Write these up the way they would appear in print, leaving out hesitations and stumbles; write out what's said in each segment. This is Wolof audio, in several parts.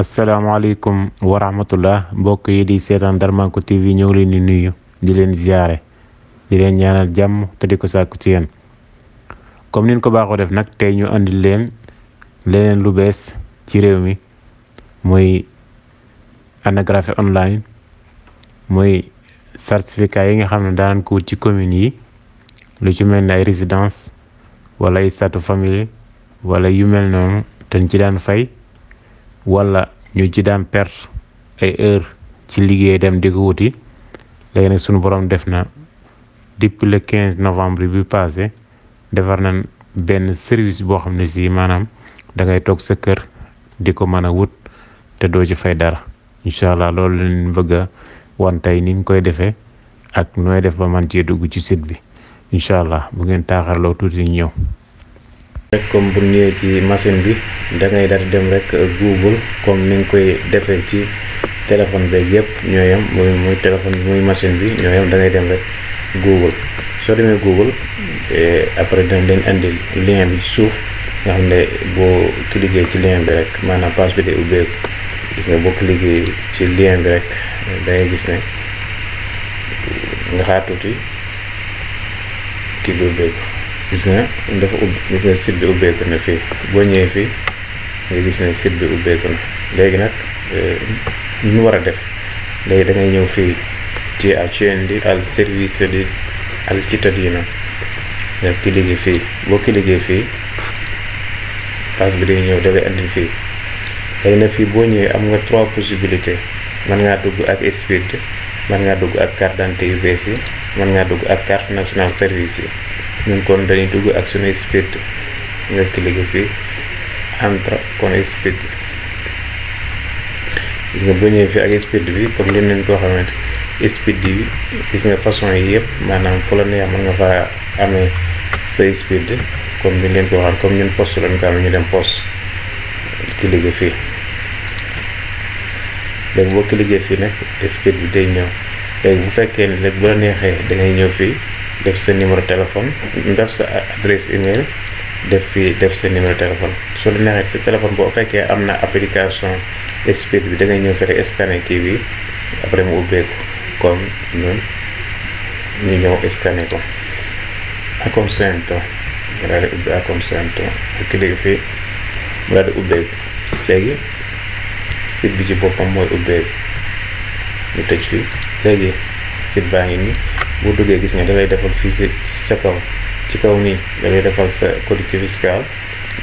asalaamaaleykum wa rahmatullah mbokk yi di seetaan Darmanko TV ñoo ngi leen di nuyu di leen ziare di leen ñaanal jàmm te di ko sàkku ci yéen comme niñ ko baaxoo def nag tey ñu andil leen leneen lu bees ci réew mi muy anagraphie online muy certificat yi nga xam ne daan ko wut ci communes yi lu ci mel ni ay résidence wala ay statut famille wala yu mel noonu te ñu ci daan fay wala ñu ci daan perte ay heure ci liggéey dem di ko wuti léegi nag sunu borom def na depuis le 15 novembre bi passé defar nañ benn service boo xam ne si maanaam da ngay toog sa kër di ko mën a wut te doo ci fay dara incha allah loolu lañ bëgg a wan tey ni ñu koy defee ak nooy def ba man cee dugg ci site bi incha allah bu ngeen taaxarloo tuuti ñëw. rek comme bu ñëwee ci machine bi da ngay daal di dem rek Google comme ni nga koy defee ci téléphone beeg yëpp ñooyam muy téléphone bi muy machine bi ñooyam da ngay dem rek Google soo demee Google après dañ leen indi lien bi ci suuf nga xam ne boo cliquer ci lien bi rek maanaam page bi day ubbeeku gis nga boo cliquer ci lien bi rek da ngay gis ne nga xaar tuuti kii bi ubbeeku gis nga dafa gis nga site bi ubbeeku na fii boo ñëwee fii nga gis ne site bi ubbeeku na léegi nag ñu war a def léegi da ngay ñëw fii ci accendi al servizio al cittadino nga cliquer fii boo cliquer fii page bi day ñëw da lay andil fii léegi nag fii boo ñëwee am nga 3 possibilités mën ngaa dugg ak SPID mën ngaa dugg ak carte d'identité yu bees yi mën ngaa dugg ak carte nationale service yi ñun kon dañuy dugg ak suñu SPID nga cliquer fii entre kon SPID gis nga boo ñëwee fii ak SPID bi comme li nañ koo xamante SPID bi gis nga façon yi yëpp maanaam fu la neex mën nga fa amee sa SPID comme ni leen ko waxaan comme ñun poste lañ ko amee ñu dem poste cliquer fii léegi boo cliquer fii nag SPID bi day ñëw léegi bu fekkee ne léegi bu la neexee da ngay ñëw fii def sa numéro téléphone def sa adresse email def sa numéro téléphone soo la neexee sa téléphone boo fekkee am na application SPID bi da ngay ñëw fekk scanner kii bi après mu ubbeeku comme ñun ñu ñëw scanner ko acconsento nga daal di ubbi acconsento ak cliquer fii mu daal di ubbeeku léegi site bi ci boppam mooy ubbeeku ñu tëj fii léegi site baa ngi nii boo duggee gis nga da lay defal fii si sa kaw ci kaw nii da lay defal sa codice fiscal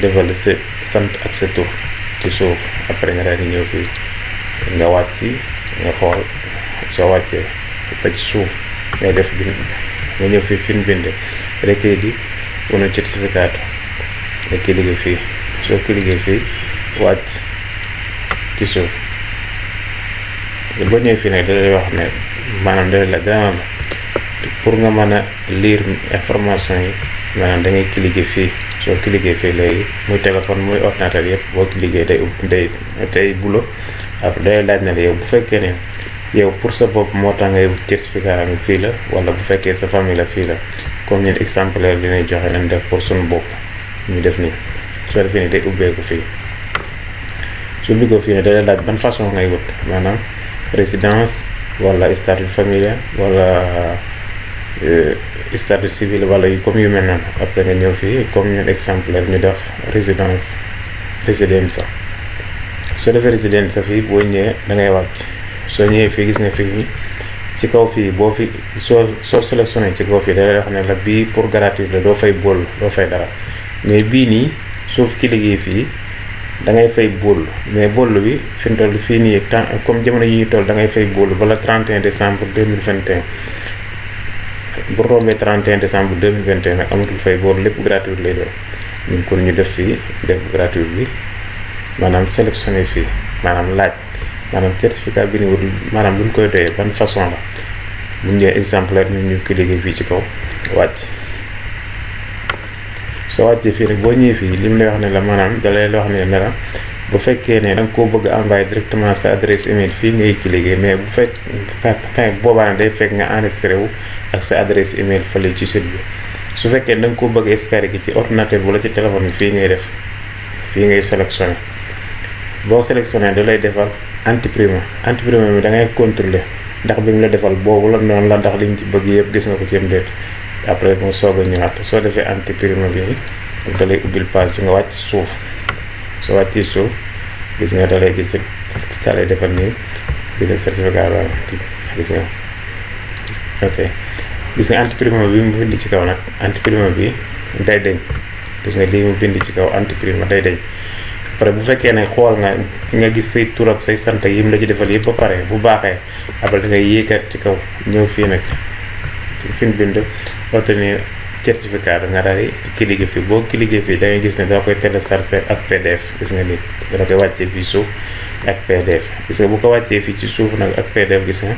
defal sa sant ak sa tur ci suuf après nga daal di ñëw fii nga wàcc nga xool soo wàccee ba ci suuf ngay def bind nga ñëw fii fi ñu bind richiedi un certificato nga cliquer fii soo cliquer fii wàcc ci suuf boo ñëwee fii nag da lay wax ne maanaam dana pour nga mën a lire information yi maanaam da ngay cliquer fii soo cliquer fii léegi muy téléphone muy ordinateur yëpp boo cliquer day bulo après day laaj na la yow bu fekkee ne yow pour sa bopp moo tax ngay certificat mi fii la wala bu fekkee sa famille la fii la comme ñun exemplaire li ñuy joxe nañ def pour suñu bopp ñu def nii soo defee ni day ubbeeku fii su ubbi ko fii ne day laaj ban façon ngay wut maanaam résidence wala statut familial wala statut civil wala yu comme yu mel noonu après nga ñëw fii comme ñun exemplaire ñu def résidence soo defee résidence fii boo ñëwee da ngay wàcc soo ñëwee fii gis nga fii ci kaw fii boo fi soo sélectionné ci kaw fii da lay wax ne la bii pour gratuit la doo fay bool doo fay dara mais bii nii soo fi liggéey fii da ngay fay bool mais bool bi fi mu toll fii nii temps comme jamono yi ñu toll da ngay fay bool bala 31 décembre 2021 bu rombee 31 décembre 2021 nag amatul fay bool lépp gratuit lay doon ñun kon ñu def fii def gratuit bi maanaam sélectionné fii maanaam laaj maanaam certificat bi ni wut maanaam lu ñu koy doyee ban façon la bu ñëwee exemplaire ñu cliquer fii ci kaw wàcc soo wàccee fii nag boo ñëwee fii li mu lay wax ne la maanaam da lay wax ne la bu fekkee ne da nga koo bëgg envoyer directement sa adresse email fii ngay cliquer mais bu fekk boobaa ne day fekk nga enregistré wu ak sa adresse email fële ci site bi su fekkee da nga koo bëgg escalier ci ordinateur wala ci téléphone bi fii ngay def fii ngay sélectionné boo sélectionné da lay defal antiprima bi da ngay contrôler ndax bi mu la defal boobu la noonu la ndax liñ ci bëgg yëpp gis nga ko ci am déet après moo soog a ñëwaat soo defee antiprima bi da lay ubbil page bi nga wàcc suuf soo wàccee suuf gis nga da lay gis da lay defal nii gis nga certificat ba gis nga ok gis nga antiprima bi mu bind ci kaw nag antiprima bi day deñ gis nga lii mu bind ci kaw antiprima day deñ après bu fekkee ne xool nga gis say tur ak say sant yi mu la ci defal yëpp ba pare bu baaxee après da ngay yéegaat ci kaw ñëw fii nag fi ñu bind obtenir certificat nga daal di cliquer fii boo cliquer fii da ngay gis ne dana koy télécharger ak PDF gis nga nii dana koy wàccee fii suuf ak PDF gis nga bu ko wàccee fii ci suuf nag ak PDF gis nga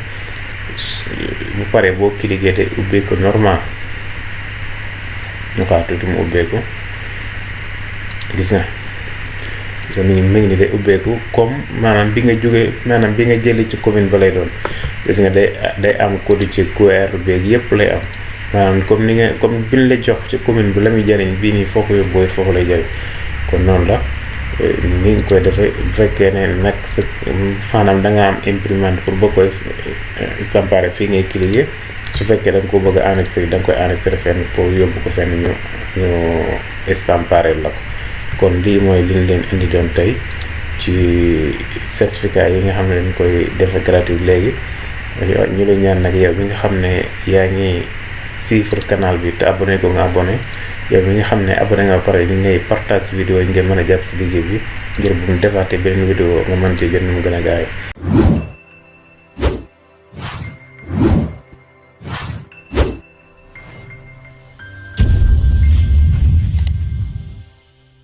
bu paree boo cliquer te ubbeeku normal ñu xaar tuuti mu ubbeeku gis nga mi ngi ni day ubbeeku comme maanaam bi nga jógee maanaam bi nga jëli ci commune ba lay doon gis nga day am code ci QR beeg yëpp lay am maanaam comme ni nga comme bi ñu la jox ci commune bi la muy jëriñ bii nii foo ko yóbboo foofu lay jëriñ kon noonu la ni nga koy defee bu fekkee ne nag sa maanaam da nga am imprimante pour boo koy estampare fii ngay cliquer su fekkee da nga ko bëgg a enregistrer da nga koy enregistrer fenn pour yóbbu ko fenn ñu estampare la ko kon lii mooy li ñu leen indi doon tey ci certificat yi nga xam ne dañ koy defe gratuit léegi ñu lay ñaan nag yow mi nga xam ne yaa ngi suivre canal bi te abonné ko nga abonné yow mi nga xam ne abonné nga ba pare ñu ngay partage vidéo yi ngeen mën a jàpp ci liggéey bi ngir bu mu defaatee beneen vidéo nga mën cee jot ni mu gën a gaaw